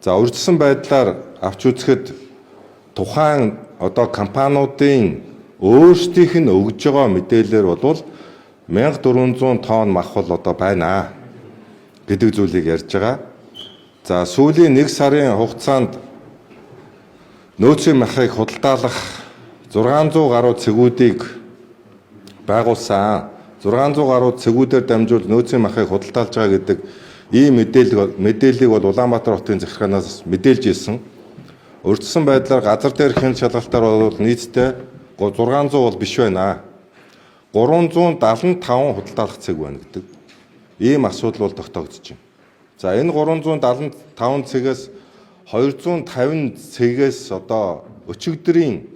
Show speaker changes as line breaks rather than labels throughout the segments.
За, урьдчилсан байдлаар авч үзэхэд тухайн одоо компаниудын өөрсдийнх нь өгж байгаа мэдээлэлээр бол 1400 тонн мах бол одоо байна гэдэг зүйлийг ярьж байгаа. За, сүүлийн 1 сарын хугацаанд нөөцийн махыг худалдаалах 600 гаруй цэгүүдийг байгуулсан. 600 гаруй цэгүүдээр дамжуул нөөцийн махыг худалдаалж байгаа гэдэг ийм мэдээллийг бол Улаанбаатар хотын захиргаанаас мэдээлж ирсэн. Урьдчилсан байдлаар газар дээр хяналт шалгалтаар бол нийтдээ 600 бол биш байна. 375 худалдаалах цэг байна гэдэг ийм асуудал бол тогтоогдож байна. За, энэ 375 цэгээс 250 цэгээс одоо өчигдрийн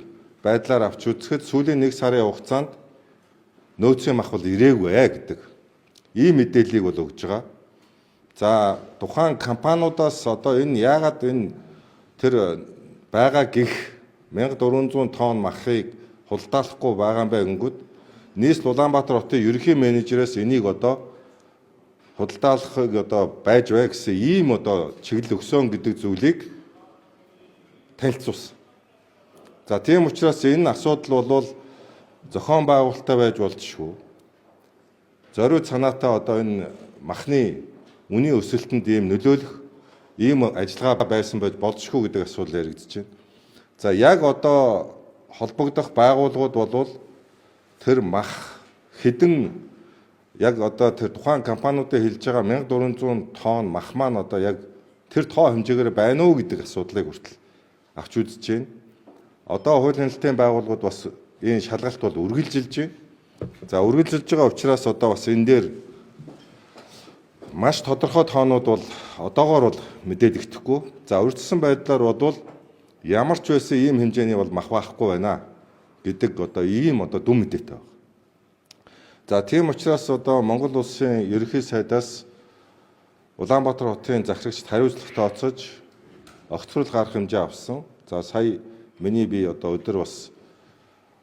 байдлаар авч үзэхэд сүүлийн 1 сарын хугацаанд нөөцийн мах бол ирээгүй гэдэг ийм мэдээллийг бол өгж байгаа. За, тухайн компаниудаас одоо энэ яагаад энэ тэр байгаа гих 1400 тонн махыг худалдаалахгүй байгаа юм бэ гэнгүүт нийслэл Улаанбаатар хотын ерөнхий менежерээс энийг одоо худалдаалахыг одоо байж бай гэсэн ийм одоо чиглэл өгсөн гэдэг зүйлийг танилцуулсан. За, тийм учраас энэ асуудал бол зохион байгуулалттай байж болзошгүй. Зориуд санаатай одоо энэ махны үнийн өсөлтөнд ийм нөлөөлөх ийм ажиллагаа байсан байж болзошгүй гэдэг асуудал яригдж байна. За, яг одоо холбогдох байгууллагууд болвол тэр мах хэдэн яг одоо тэр тухайн компаниудын хэлж байгаа 1400 тонн мах маань одоо яг тэр тоо хэмжээгээр байна уу гэдэг асуудлыг хүртэл авч үзэж байна. Одоо хууль хяналтын байгууллагууд бас энэ шалгалт бол үргэлжилж байна. За, үргэлжилж байгаа учраас одоо бас энэ дээр маш тодорхой тоонууд бол одоогоор бол мэдээлэгдэхгүй. За, урьдчилсан байдлаар бодвол ямар ч байсан ийм хэмжээний бол мах байхгүй байна гэдэг одоо ийм одоо дүн мэдээтэй байна. За, тийм учраас одоо Монгол улсын ерөнхий сайдаас Улаанбаатар хотын захирагчид хариуцлага тооцож огцрол гарах хэмжээ авсан. За, сая миний би одоо өдөр бас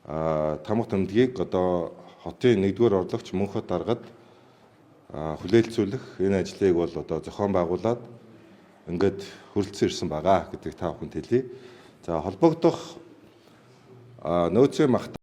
тамга тэмдгийг одоо хотын 1-р орлогч Мөнхөт даргад хүлээлцүүлэх энэ ажлыг бол одоо зохион байгуулад ингээд хүрэлцэн ирсэн байгаа гэдгийг та бүхэнд хэлье. За, холбогдох нөөцийн мах